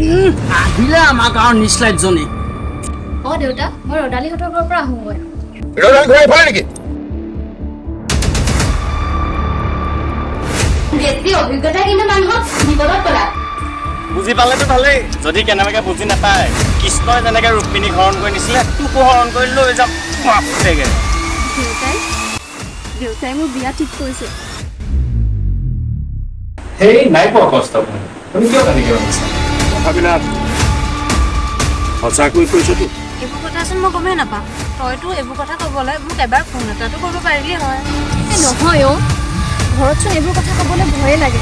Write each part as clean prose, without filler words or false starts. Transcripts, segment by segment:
আহিলে আমাৰ গাঁৱৰ নিচলাইটজনী। অঁ দেউতা, মই ৰদালিহঁতৰ ঘৰৰ পৰা আহোঁগৈ। ৰদালি ঘৰ এইফালে নেকি? বেছি অভিজ্ঞতা কিন্তু মানুহক বিপদত পেলায়। বুজি পালেতো ভালেই, যদি কেনেবাকে বুজি নাপায়, কৃষ্ণই যেনেকে ৰুক্মিণীক হৰণ কৰি নিছিলে, তোকো হৰণ কৰি লৈ যাম বাপেকে। দেউতাই মোৰ বিয়া ঠিক কৰিছে। সেই নাই পোৱা কষ্ট। তুমি কিয় তেনেকে ভাবিছা? কথাবিলাক সঁচাকৈ কৈছতো? এইবোৰ কথাচোন মই গমেই নাপাওঁ। তইতো এইবোৰ কথা ক'বলৈ মোক এবাৰ ফোন এটাতো কৰিব পাৰিলি হয়। এই নহয় অ', ঘৰতচোন এইবোৰ কথা ক'বলৈ ভয়ে লাগে।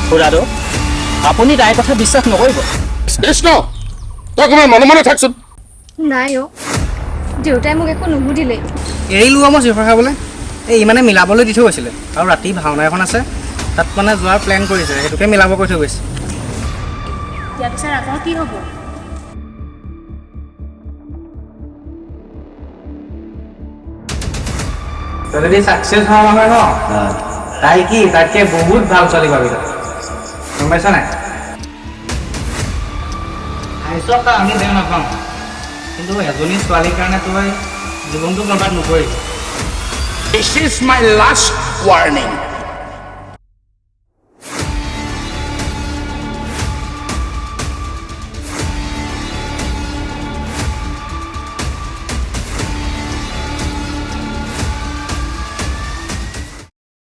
খুৰাদৌ, আপুনি তাইৰ কথা বিশ্বাস নকৰিব। কৃষ্ণ, তই অকণমান মনে মনে থাকচোন। নাই অ', দেউতাই মোক একো নুসুধিলেই। এৰিলোঁ মই চিখৰ খাবলৈ। এই ইমানে মিলাবলৈ দি থৈ গৈছিলে, আৰু ৰাতি ভাওনা এখন আছে, তাত মানে যোৱাৰ প্লেন কৰিছে, সেইটোকে মিলাব কৈ থৈ গৈছে। ইয়াৰ পিছত আকৌ কি হ'ব? তই যদি ছাকচেছ হোৱা নহয় ন, তাই কি তাতকৈ বহুত ভাল ছোৱালী পাবি তই, গম পাইছ নাই? খাইছ খা, আমি বেয়া নাপাওঁ, কিন্তু এজনী ছোৱালীৰ কাৰণে তই জীৱনটো বৰবাদ নকৰিবি। This is my last warning.